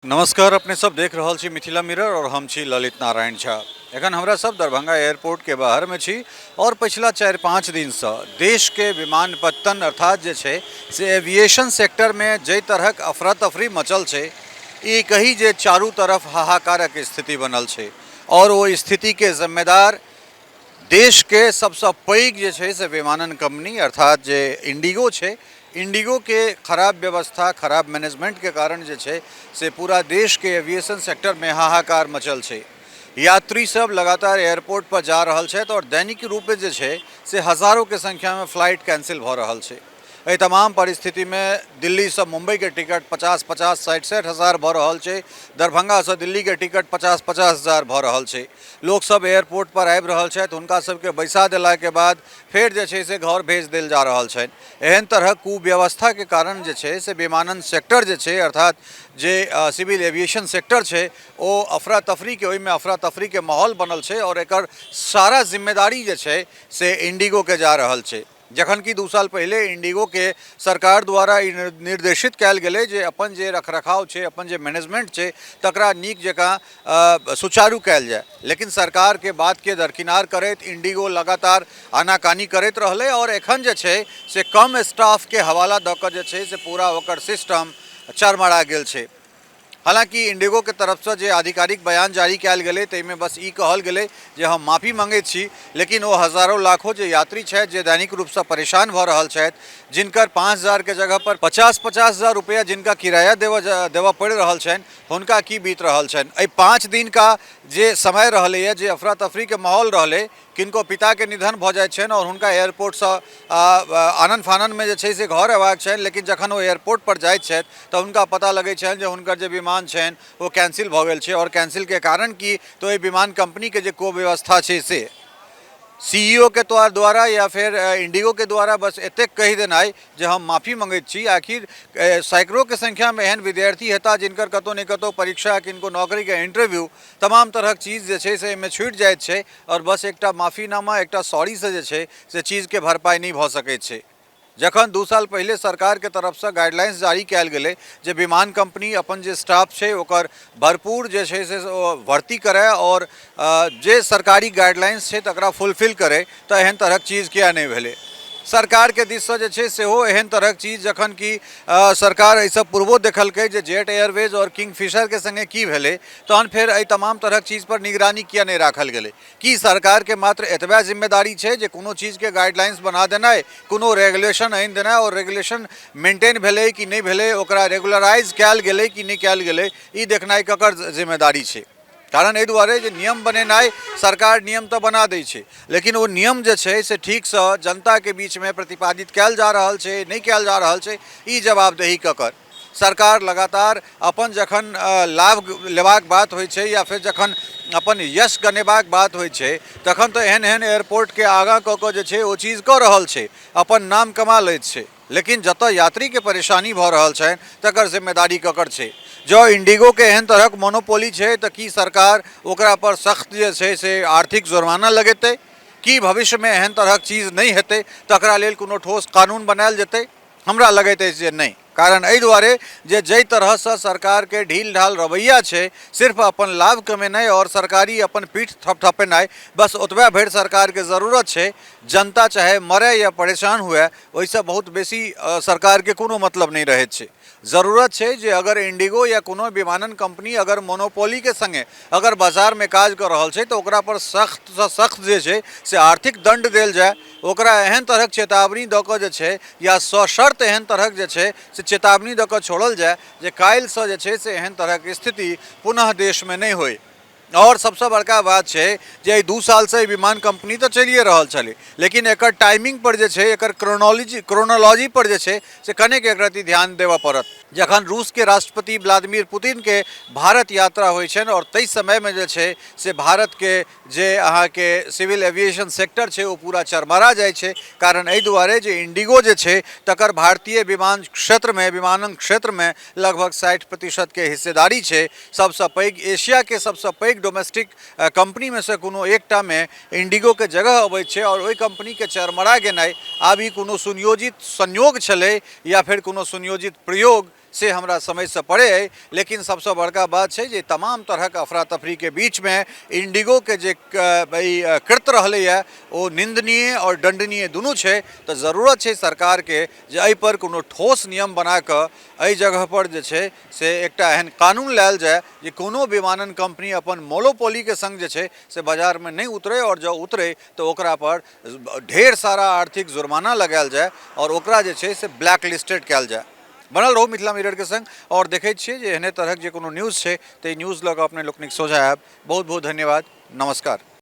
नमस्कार, अपने सब देख रहल छी मिथिला मिरर और हम छी ललित नारायण झा। एखन हमरा सब दरभंगा एयरपोर्ट के बाहर में छी और पिछला 4-5 दिन से देश के विमानपत्तन अर्थात जे छै से एविएशन सेक्टर में जाहि तरहक अफरा तफरी मचल छै, ई कही जे चारू तरफ हाहाकारक स्थिति बनल छै और ओ स्थिति के जिम्मेदार देश के सबसँ पैघ जे छै से विमानन कंपनी अर्थात जे इंडिगो छै। इंडिगो के खराब व्यवस्था, खराब मैनेजमेंट के कारण जे छै से पूरा देश के एविएशन सेक्टर में हाहाकार मचल छै। यात्री सब लगातार एयरपोर्ट पर जा रहल छथि और दैनिक रूप में जे छै से हजारों के संख्या में फ्लाइट कैंसिल भऽ रहल छै। एहि तमाम परिस्थितिमे दिल्लीसँ मुम्बईके टिकट 50-50, 60-60 हजार भऽ रहल छै। दरभंगासँ दिल्लीके टिकट 50-50 हजार भऽ रहल छै। लोकसभ एयरपोर्ट पर आबि रहल छथि, हुनका सबके बैसा देलाके बाद फेर जे छै से घर भेज देल जा रहल छनि। एहन तरहक कुव्यवस्थाके कारण जे छै से विमानन सेक्टर जे छै अर्थात जे सिविल एविएशन सेक्टर छै ओ अफरा तफरीके, ओहिमे अफरा तफरीके माहौल बनल छै आओर एकर सारा जिम्मेदारी जे छै से इंडिगोके जा रहल छै। जखन कि 2 साल पहिले इंडिगोके सरकार द्वारा ई निर्देशित कयल गेलै जे अपन जे रखरखाव छै, अपन जे मैनेजमेंट छै, तकरा नीक जकाँ सुचारू कयल जाय, लेकिन सरकारके बातके दरकिनार करैत इंडिगो लगातार आनाकानी करैत रहलै और एखन जे छै से कम स्टाफके हवाला दऽ कऽ जे छै से पूरा ओकर सिस्टम चरमरा गेल छै। हालांकि इंडिगो के तरफसँ जे आधिकारिक बयान जारी कयल गेलै ताहिमे बस ई कहल गेलै जे हम माफी मंगैत छी, लेकिन ओ हजारों लाखों जे यात्री छथि जे दैनिक रूपसँ परेशान भऽ रहल छथि, जिनकर 5000 के जगह पर 50-50 हजार रुपया जिनका किराया देबऽ पड़ि रहल छनि, हुनका की बीत रहल छनि। एहि 5 दिन का जे समय रहलैए, जे अफरा तफरीके माहौल रहलै, किनको पिताके निधन भऽ जाइ छनि आओर हुनका एयरपोर्टसँ आनन फाननमे जे छै से घर अयबाक छनि, लेकिन जखन ओ एयरपोर्ट पर जाइत छथि तऽ हुनका पता लगै छनि जे हुनकर जे विमान छनि ओ कैंसिल भऽ गेल छै आओर कैंसिलके कारण की तऽ ओहि विमान कम्पनीके जे कुव्यवस्था छै से सीईओ के द्वारा या फेर इंडिगो के द्वारा बस एतेक कहि देनाइ जे हम माफी मंगैत छी। आखिर सैकड़ोके संख्यामे एहन विद्यार्थी हेताह जिनकर कतहु ने कतहु परीक्षा, किनको नौकरीके इंटरव्यू, तमाम तरहक चीज जे छै से एहिमे छूटि जाइत छै आओर बस एकटा माफीनामा, एकटा सॉरीसँ जे छै से चीजके भरपाइ नहि भऽ सकैत छै। जखन 2 साल पहिले सरकारके तरफसँ गाइडलाइंस जारी कयल गेलै जे विमान कंपनी अपन जे स्टाफ छै ओकर भरपूर जे छै से भर्ती करय आओर जे सरकारी गाइडलाइंस छै तकरा फुलफिल करय, तऽ एहन तरहक चीज किया नहि भेलै? सरकारके दिससँ जे छै सेहो एहन तरहक चीज, जखन कि सरकार एहिसँ पूर्वो देखलकै जे जेट एयरवेज आओर किंगफिशरके सङ्गे की भेलै, तहन फेर एहि तमाम तरहक चीज पर निगरानी किया नहि राखल गेलै? की सरकारके मात्र एतबे जिम्मेदारी छै जे कोनो चीजके गाइडलाइंस बना देनाइ, कोनो रेगुलेशन आनि देनाइ आओर रेगुलेशन मेंटेन भेलै कि नहि भेलै, ओकरा रेगुलराइज कयल गेलै कि नहि कयल गेलै, ई देखनाइ ककर जिम्मेदारी छै? कारण एहि दुआरे जे नियम बनेनाइ, सरकार नियम तऽ बना दै छै, लेकिन ओ नियम जे छै से ठीकसँ जनताके बीचमे प्रतिपादित कयल जा रहल छै नहि कयल जा रहल छै, ई जवाबदेही ककर? सरकार लगातार अपन जखन लाभ लेबाक बात होइ छै या फेर जखन अपन यश गनेबाक बात होइ छै तखन तऽ एहन एहन एयरपोर्टके आगाँ कऽ कऽ जे छै ओ चीज कऽ रहल छै, अपन नाम कमा लैत छै, लेकिन जतऽ यात्रीके परेशानी भऽ रहल छनि तकर जिम्मेदारी ककर छै? जँ इंडिगोके एहन तरहक मोनोपोली छै तऽ की सरकार ओकरा पर सख्त जे छै से आर्थिक जुर्माना लगेतै? की भविष्यमे एहन तरहक चीज नहि हेतै तकरा लेल कोनो ठोस कानून बनायल जेतै? हमरा लगैत अछि जे नहि। कारण एहि दुआरे जे जाहि तरहसँ सरकारके ढील ढाल रवैया छै, सिर्फ अपन लाभ कमेनाइ आओर सरकारी अपन पीठ थपथपेनाइ, बस ओतबे भरि सरकारके जरूरत छै। जनता चाहे मरय या परेशान हुए, ओहिसँ बहुत बेसी सरकारके कोनो मतलब नहि रहैत छै। जरूरत छै जे अगर इंडिगो या कोनो विमानन कंपनी अगर मोनोपोलीके सङ्गे अगर बाजारमे काज कऽ रहल छै तऽ ओकरा पर सख्तसँ सख्त जे छै से आर्थिक दण्ड देल जाय, ओकरा एहन तरहक चेतावनी दऽ कऽ जे छै या सशर्त एहन तरहक जे छै से चेतावनी दऽ कऽ छोड़ल जाय जे काल्हिसँ जे छै से एहन तरहक स्थिति पुनः देशमे नहि होइ। आओर सबसँ बड़का बात छै जे एहि 2 सालसँ ई विमान कंपनी तऽ चलिए रहल छलै, लेकिन एकर टाइमिंग पर जे छै, एकर क्रोनोलॉजी पर जे छै से कनेक एक रत्ती ध्यान देबऽ पड़त। जखन रूसके राष्ट्रपति व्लादिमीर पुतिनके भारत यात्रा होइ छनि आओर ताहि समयमे जे छै से भारतके जे अहाँके सिविल एविएशन सेक्टर छै ओ पूरा चरमरा जाइ छै। कारण एहि दुआरे जे इंडिगो जे छै तकर भारतीय विमान क्षेत्रमे, विमानन क्षेत्रमे लगभग 60% हिस्सेदारी छै। सबसँ पैघ, एशियाके सबसँ पैघ डोमेस्टिक कंपनीमे से कोनो एकटामे इंडिगोके जगह अबै छै आओर ओहि कंपनीके चरमरा गेनाइ आब ई कोनो सुनियोजित संयोग छलै या फेर कोनो सुनियोजित प्रयोग, से हमरा समझसँ परे अइ। लेकिन सबसँ बड़का बात छै जे तमाम तरहक अफरा तफरीके बीचमे इंडिगोके जे ई कृत्य रहलैए ओ निन्दनीय आओर दण्डनीय दुनू छै। तऽ जरूरत छै सरकारके जे एहिपर कोनो ठोस नियम बनाकऽ एहि जगहपर जे छै से एकटा एहन कानून लायल जाय जे कोनो विमानन कम्पनी अपन मोनोपोलीके सङ्ग जे छै से बाजारमे नहि उतरै, आओर जँ उतरै तऽ ओकरा पर ढेर सारा आर्थिक जुर्माना लगायल जाय आओर ओकरा जे छै से ब्लैक लिस्टेड कयल जाय। बनल रहू मिथिला मिररके संग आओर देखैत छियै जे एहने तरहक जे कोनो न्यूज़ छै तऽ ई न्यूज़ लऽ कऽ अपने लोकनिक सोझा आयब। बहुत बहुत धन्यवाद, नमस्कार।